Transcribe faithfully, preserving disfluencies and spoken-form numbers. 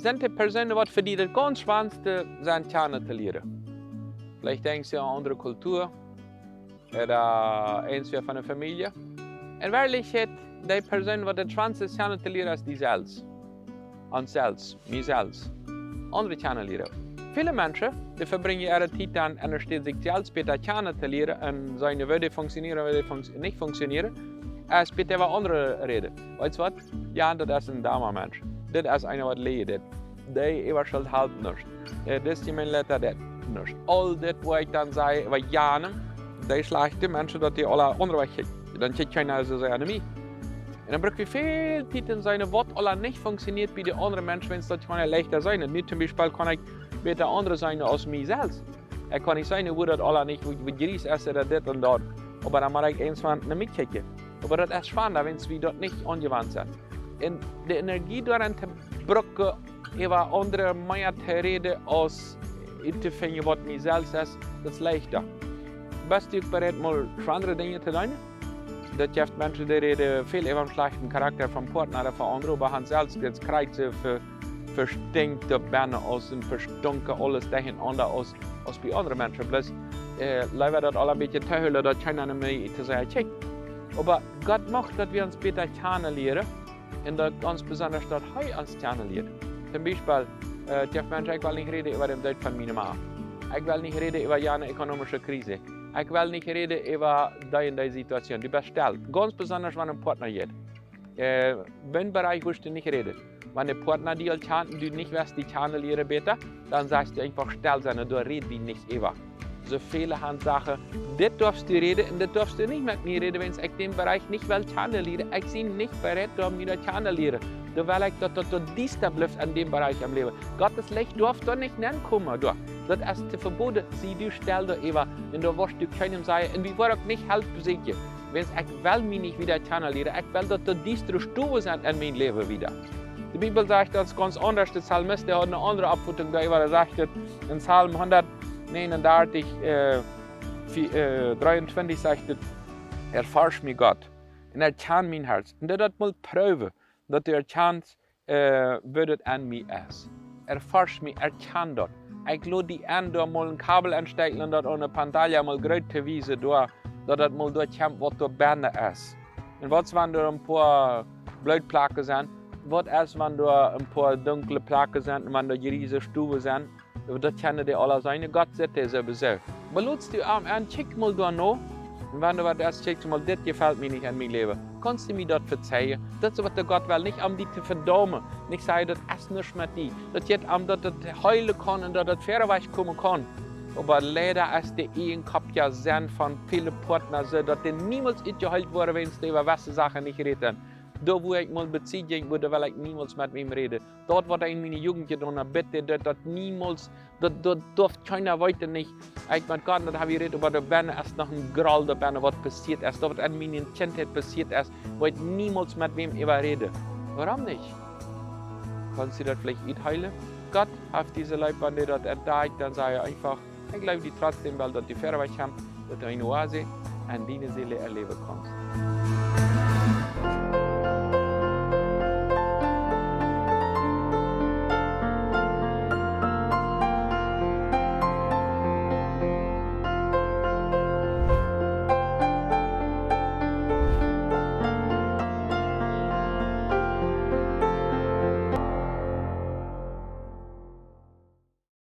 sent de Persoonen, waut fa die daut gaunz schwoaste sent, kjanen to lieren. Veleicht denkjst du aun aundre Kultua, ooda eent wäa von de Famielje. En Werkjlichkjeit, dee Persoon, waut daut schwoaste es, kjanen to lieren, es die selfst. Ons selfst, mie selfst. Aundre kjanen lieren. Väle Menschen, dee vebrinjen äare Tiet dan, enne Städ sikj selfst bäta kjanen to lieren un seenen, woo dee funktionieren, woo dee funktio-, nich funktionieren, aus bäta äwa aundre räden. Weetst waut? Jo, daut es een doma Mensch. Dit es eena, waut läajen deit. Dee äwaschult haulf nuscht. Äh, dit es mien Leiter, dit nuscht. Aul dit, waut ekj dan saj, äwa jane, dee schlajchte Menschen, daut dee aule aundre Wajch kjikjen. Dan kjikjt kjeena soo sea aun mie. Un dan bruck wie väl Tiet en seenen, waut aula nich funktioniert bie de aundre Menschen, wan daut kjeena leichta seenen. Nu toom Biespel kaun ekj bäta aundre seenen aus mie selfst. Ekj kaun nich seenen, woo daut aula nich, woo, woo jries es ooda dit un daut. Oba dan mott ekj eent von no mie kjikjen. Oba daut es schwoa, wan wie daut nich aunjewant sent. Un de Energie doaren to brucken, äwa aundre mea to räden aus uttofinjen, waut mie selfst es, daut es leichta. Best du bereit, mol schwoare Dinja to doonen? Daut jeft Menschen, dee räden väl äwa dän schlajchten Charakta vom Partner ooda von aundre, oba han selfst daut krakjt soo ve-, vestinkjt doa bennen aus un vestunken, aules derchenaunda aus, aus bie aundre Menschen. Bloos, äh, leewa daut aula een bät to hoolen, daut kjeena mea to sajen kjikjt. Oba Gott mucht, daut wie ons bäta kjanen lieren. Un daut gaunz besonda, daut hee ons kjanen lieet. Toom Biespel, äh, jeft Menschen, ekj well nich räden äwa dän Doot von miene Mame. Ekj well nich räden äwa jane ekonomische Krise. Ekj well nich räden äwa dee un dee Situation. Du best stell. Gaunz besonda, wan een Partner jeit. Äh, dän Bereich wurscht du nich räden. Wan de Partner die aul kjant, du nich west die kjanen lieren bäta, dan sitst du eefach stell sennen un doa räd wie nich äwa. Soo väle han Sachen, dit doafst du räden un dit doafst du nich met mie räden, wan ekj dän Bereich nich well kjanen lieren. Ekj sie nich bereit, doa mie daut kjanen lieren. Dan well ekj, daut daut doa diesta blift en dän Bereich em Läwen. Gottes Licht doaf doa nich nenkomen, doa. Daut es to vebooden, sie du stell doa äwa. Un doa woascht du kjeenem sajen, un wie woaren uk nich Help sieekjen. Wan ekj well mie nich wieda kjanen lieren, ekj well, daut doa diestre Stowen sent en mien Läwen wieda. De Bibel sajcht daut gaunz aundasch. De Psalmist, dee haud eene aundre Oppfausstunk doaräwa. Dee sajcht et en Psalm hundatnäajenundartich, äh, vi-, äh, dreeuntwintich sajcht et: "Erforsch mie, Gott, un erkjan mien Hoat, un doo daut mol proowen, daut du erkjanst, äh, waut daut en mie es. Erforsch mie, erkjan daut." Ekj lod die en, doa mol een Kabel ennstooten un daut aun de pantalla mol groot to wiesen, doa, daut daut mol doa kjemt, waut doa bennen es. Un waut es, wan doa een poa Blootplacken sent? Waut es, wan doa een poa dunkle Placken sent un wan doa jriese Stowen sent? Daut kjennen dee aula seenen. Gott sitt dee sowieso. Oba lotst du am en, kjikj mol doano. Un wan du waut es, kjikj mol, dit jefelt mie nich en mien Läwen. Kaust du mie daut vezeien? Daut es waut de Gott well, nich om die to vedaumen. Nich sajen, daut es nuscht met die. Daut jeit om, daut daut heelen kaun un daut daut wieda wajchkomen kaun. Oba leida es de Eejenkopp jo sent von väle Partner soo, daut dee niemols utjeheelt woaren, wan see äwa jewesse Sachen nich räden. Doa, wua ekj mol bezieht, wua, doa well ekj niemols met wäm räden. Daut, waut ekj en miene Jugent jedonen hab, bitte, daut, daut niemols, daut, daut doaf kjeena weeten, nich. Ekj met Gott, daut hab ekj jerät, oba doa bennen es noch een Groll, doa bennen, waut passieet es. Daut, waut en miene Kjintheit passieet es, woa ekj niemols met wäm äwa räden. Wuarom nich? Kaust du daut veleicht utheelen? Gott haft die leef, wan dee daut entdakjt, dan saj eefach: "Ekj jleew die trotzdäm, wiels daut die wieda wajchkjemt, daut du eene Oase en diene Seel erläwen kaust."